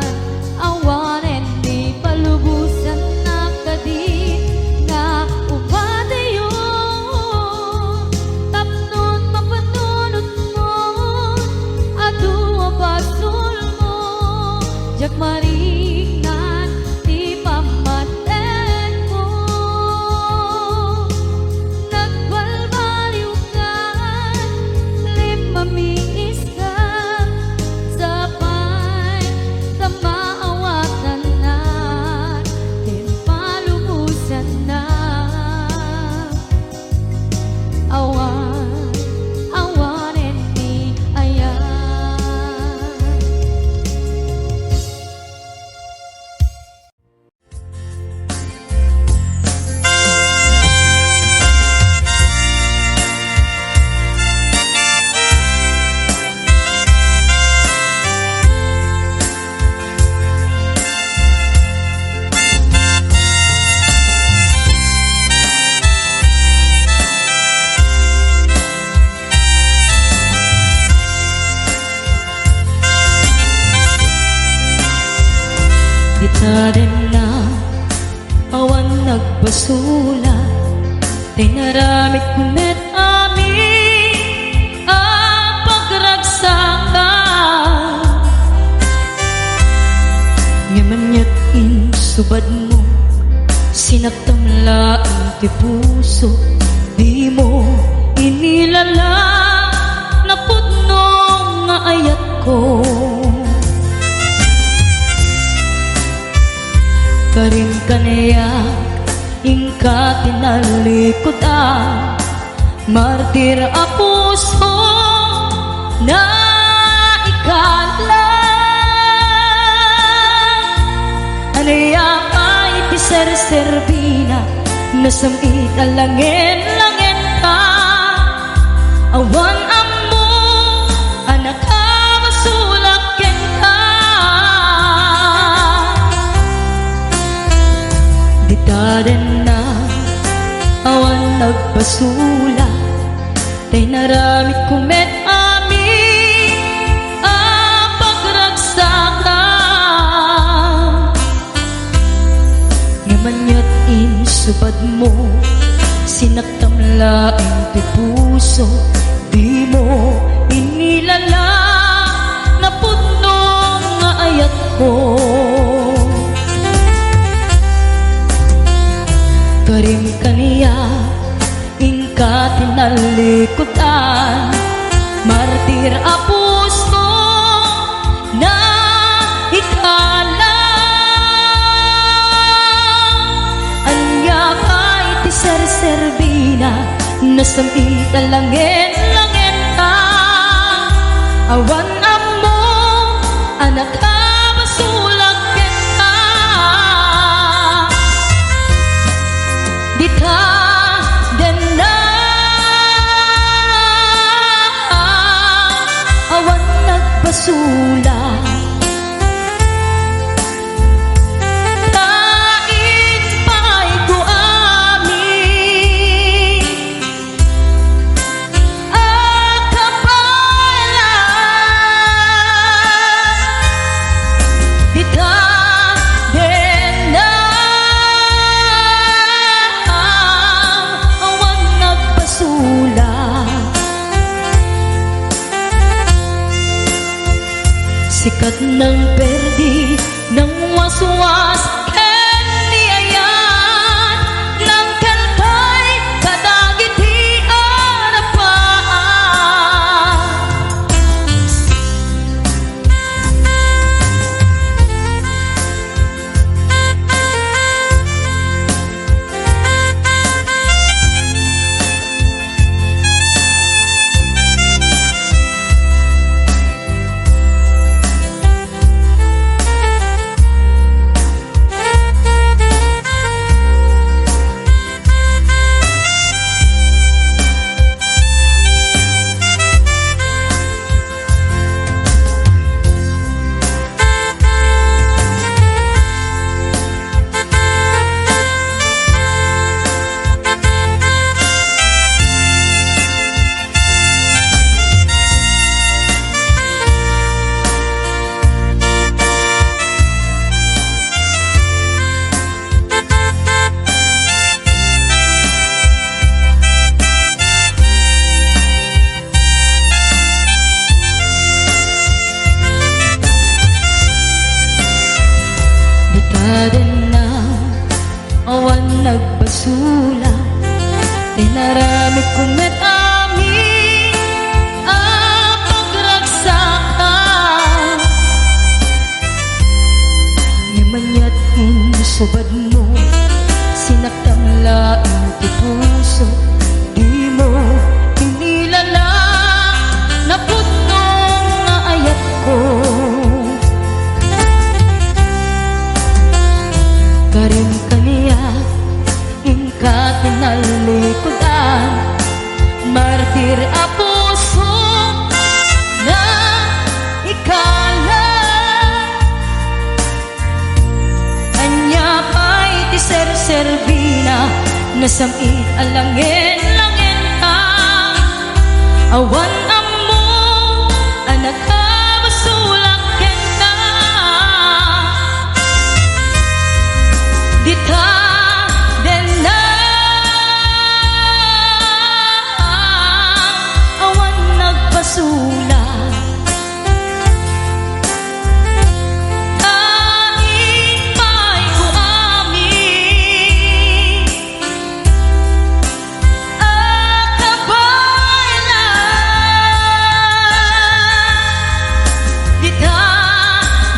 awanen ni palubosanna kadi nga umateyo, tapnon mapanunotmo, adu a basolmo, diak mariknan ti pammatenmo. Nagbalbaliwkan, limmamiis Sapay ta maawatannak ken palubosannak. Awan, awanen ni ayat. Itadenna, awan nagbasola, ta inaramidko met amin a pagragsakan. Ngem aniat insubadmo, sinaktam laeng ti puso, dimo inilala napudno nga ayatko. Karim kaniak, inka tinalikudan, martir a puso, naikala. Ania pay ti serserbina, nasam-it a langen-langen ka. Awan ammo a nakabasolak kenka. Ditadenna, awan nagbasolak, ta inaramidko met amin a pagragsakan. Ngem aniat insubadmo, sinaktam laeng ti puso, dimo inilala napudno nga ayatko. Karim kaniak, inka tinalikudan, martir a puso, naikala. Ania pay ti serserbina, nasam-it a langen-langen ka. Awan ammo a nakabasolak kenka. Ditadenna, awan nagbasolak. Laeng pay ko amin a kabaelan. Ditadenna, awan nagbasolak. Sikat nang perdi, nang waswas, ken ni ayat, nang kalkay kadagiti arapaak. Adenna, awan nagbasula, inaramidko met amin a pagragsakak. Ngem aniat insubadmo, sinaktam laeng ti puso, dimo inilala napudno nga ayatko. Karim kaniak, inka tinallikudan, martir a puso nga ikalat. Ania pay ti serserbina, nasam-it a langen-langenka. Awan ammo a nakabasolak kenka. Dita, denna, awan nagbasolak. Kain pay ko amin a kabaylan. Dita,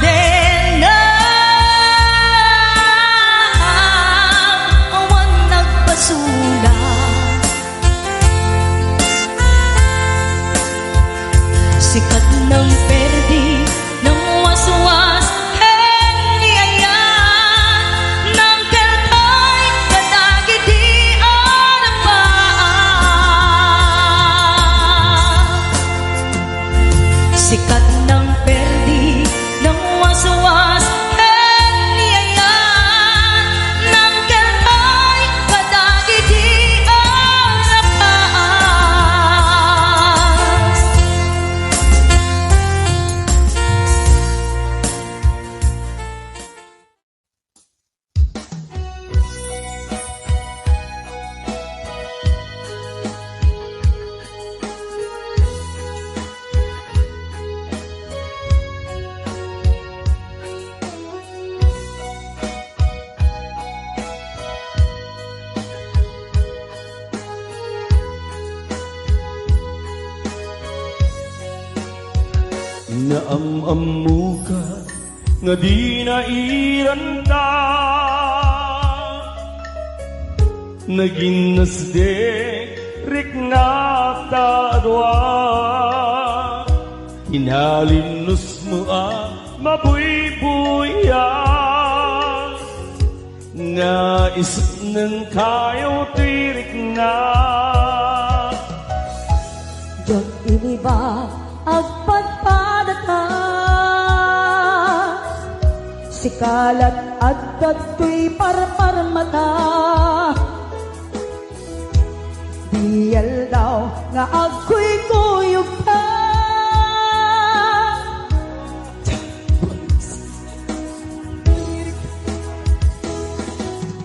denna, awan nagbasolak. Sikat nang perdi, nang waswas, ken ni ayan, nang kelkay kadagidi a napaak. Sikat nang perdi, nang waswas, ken ni ayan, nang kelkay kadagidi a napaak. Naam-ammoka nga di nairanta, naginnasdek riknak ta a dua. Inalimnosmo a mabuybuyas nga isupnengkayo ti riknak. Diak iniba agpadpadata, sika lat adda toy parparmata. Di aldaw nga agkuykuyogka.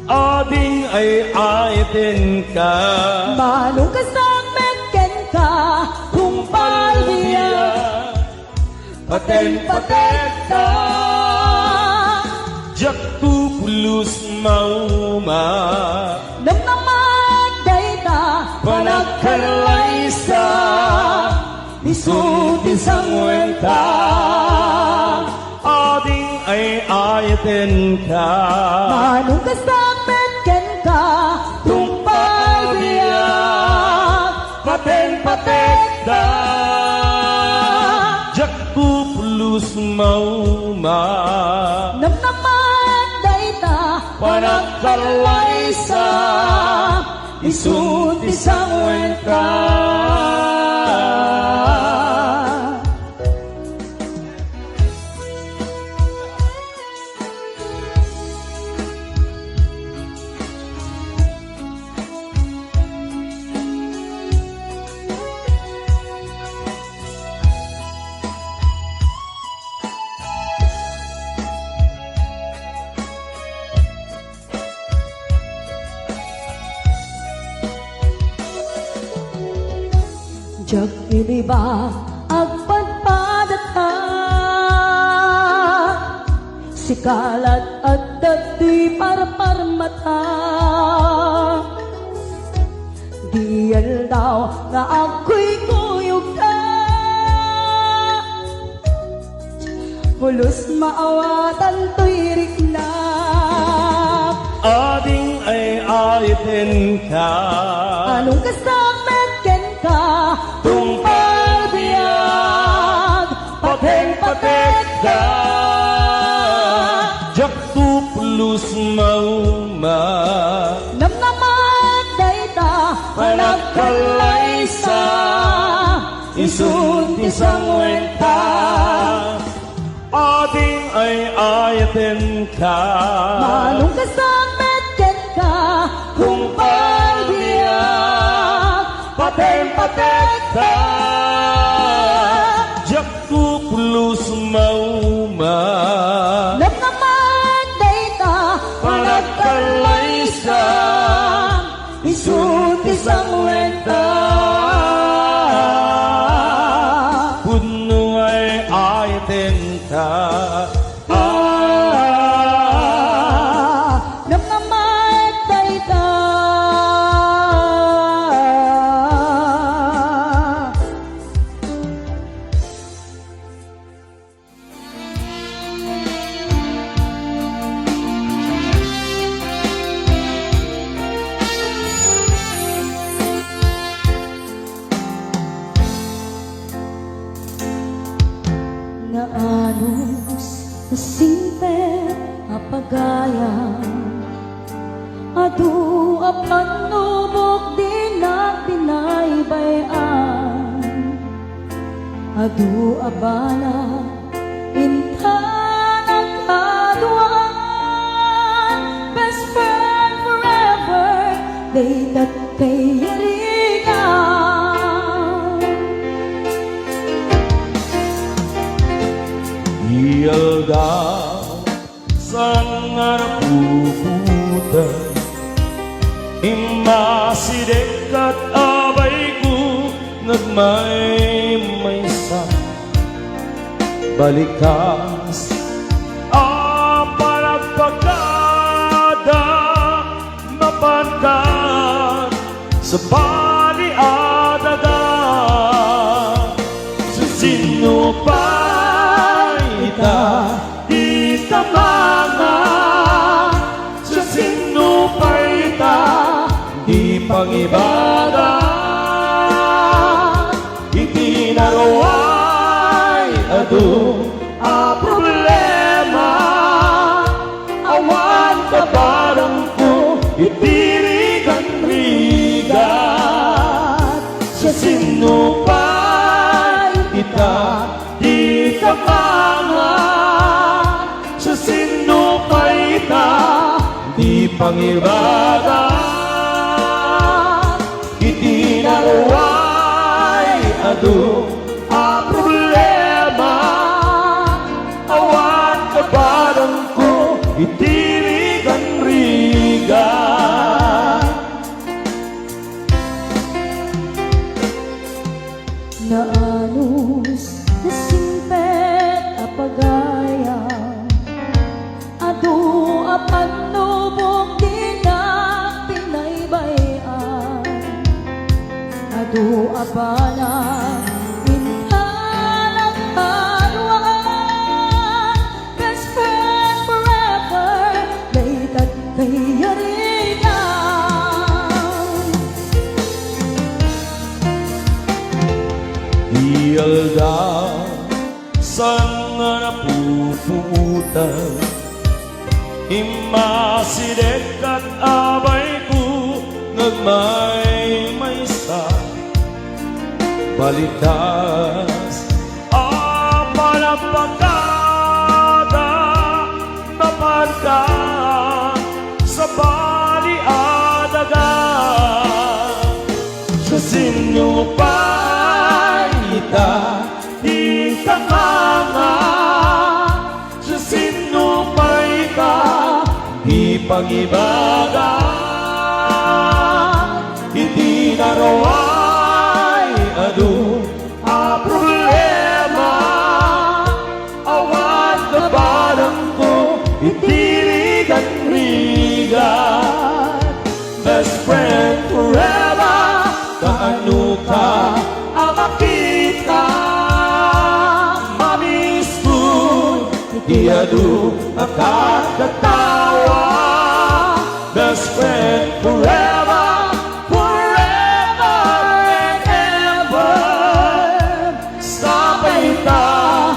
Ading ay-ayatenka. Manong kasakbet kenka, tungpal biag. Paten-pategta. Diakto pulos mauma. Namnama dayta panagkallaysa. Isu ti sanguenta. Ading ay-ayatenka. Manong kasakbet kenka, tungpal biag. Paten-pategta. Diakto pulos mauma. Namnama dayta panagkallaysa. Isu ti sanguenta. Diak iniba agpadpadata, Sika lat adda ti parparmata. Di aldaw nga agkuykuyogka. Pulos maawatan toy riknak. Ading ay-ayatenka. Anong kasakmet kenka? Tungpal biag, pateng-patekka. Diak to pulos mauma. Namnamaek dayta panagkallaysa. Isu ti sangwenta. Ading ay-ayatenka. Manong kasakmet kenka? Tungpal biag, pateng-patekka. Diak to pulos mauma. Namnamaek dayta panagkallaysa. Isu ti sangwenta. Pudno nga ay-ayatenka. Ah, namnamaek dayta. Naanus, nasimper a pagayam. Adu a pannubok dinak binaybay-an. Adu a bana inta nagkaduaan. Best friend forever, dayta ti kayarigan. Di aldaw, saan nga napuputan, immasideg ket abayko nagmaymaysa. Balikas a panagpagada, mapankan sa bali a daga. Sa sino pay ita di kamanga? Sa sino pay ita di pangibaga? Iti naruay adu a problema, awan kabarangko iti rigan-rigat. Sa sino pay ita di kamanga? Sa sino pay ita di pangibaga? Iti naruay adu a problema, awan kabarangko iti rigan-rigat. Naanus, nasimpet a pagayam. Adu a pannubok dinak binaybay-an. Adu a bana inta nagkaduaan. Best friend forever, dayta ti kayarigan. Di aldaw, saan nga napuputan, immasideg ket abayko nagmaymaysa. Balikas a panagpagada, mapankan sa bali a daga. Sa sino pay ita di kamanga? Sa sino pay ita di pangibaga? Iti naruay adu a problema, awan kabarangko Iti rigat-rigat, best friend forever. Kaano ka a makita? Mamiss ko ti adu a kadatawa. Best friend forever, forever and ever. Sapay ta,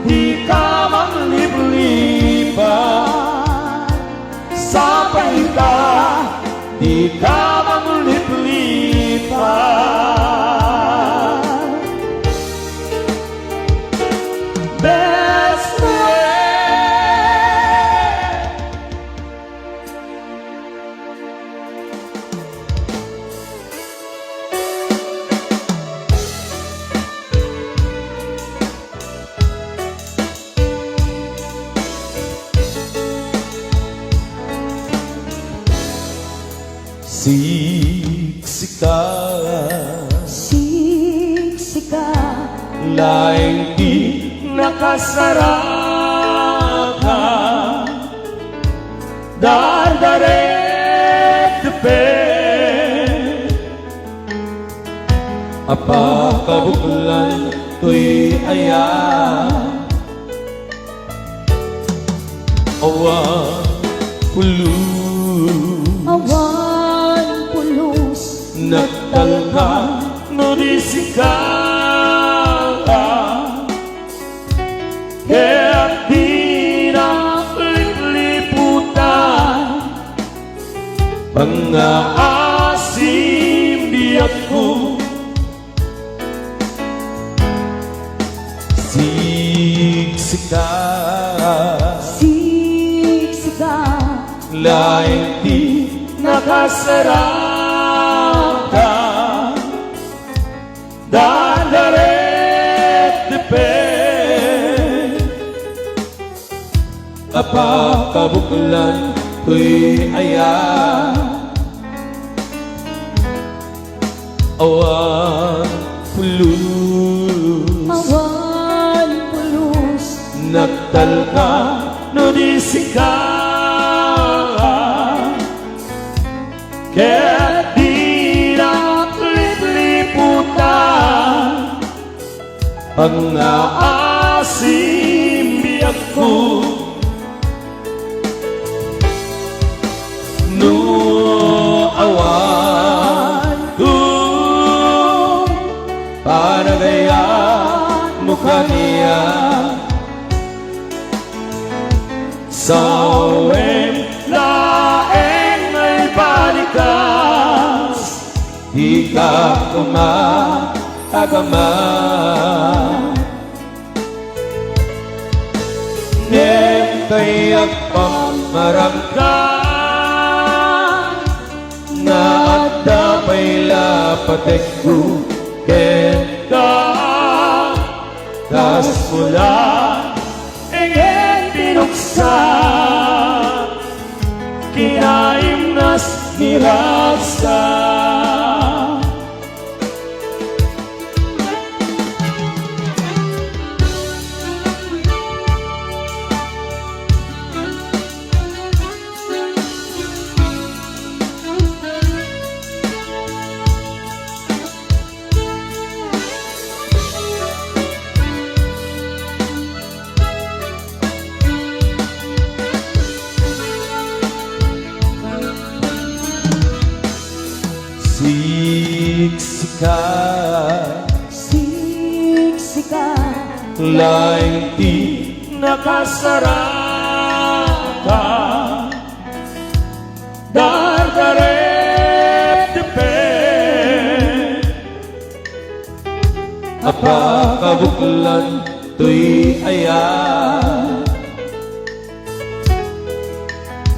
dika mangliplipat. Sapay ta, dika mangliplipat. Best friend. Siksika. Siksika. Laeng ti nakasaraka. Dardarettepen. Apakabuklan toy aya. Awan pulos. Awan pulos. Nagtalka no di sika. Ket dinak lipliputan, pangngaasim biagko. Siksika. Siksika. Laeng ti nakasaraka. Dardarettepen. Apakabuklan toy aya. Awan pulos. Awan pulos. Nagtalka no di sika. Ket dinak lipliputan, pangngaasim biagko. No awan panagayat mo kaniak, sawen laeng nga ibalikas, dika koma agama. Ngem kayat pamaranggan nga adda pay la patekko kenka. Kas mula, ingen pinuksak, kinaimnas ni rasa. Siksika. Siksika. Laeng ti nakasaraka. Dardarettepen. Apakabuklan toy aya.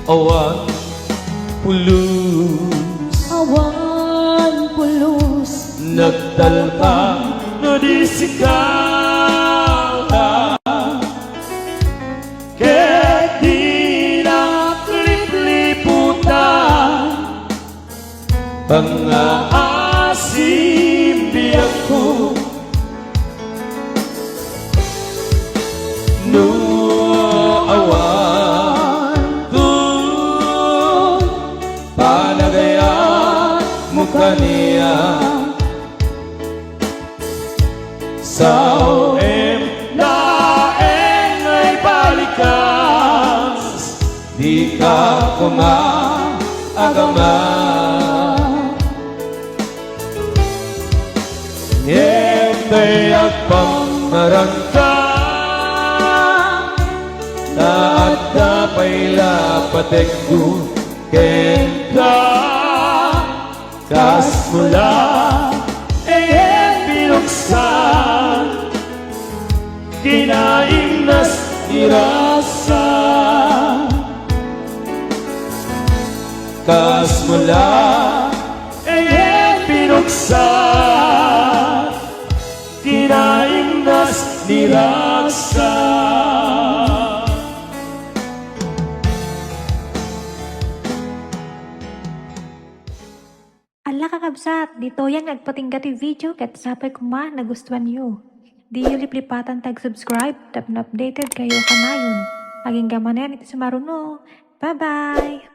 Awan pulos. Awan pulos. Nagtalka no di sika. Ket dinak lipliputan, pangngaasim biagko. No awan Dika koma agama. Ngem dayag pammaranta, ta adda pay la patekko kenka. Kasmo la, eh, pinuksan, kinaimnas ni rasa. Kasmo la, eh, pinuksan, kinaimnas ni rasa. Ala, kakabsat, ditoyen nga agpatingga ti video ket sapay koma nagustuanyo. Diyo liplipatan ti ag-subscribe tapno updated kayo kanayon. Agingga manen iti sumaruno. Bye-bye!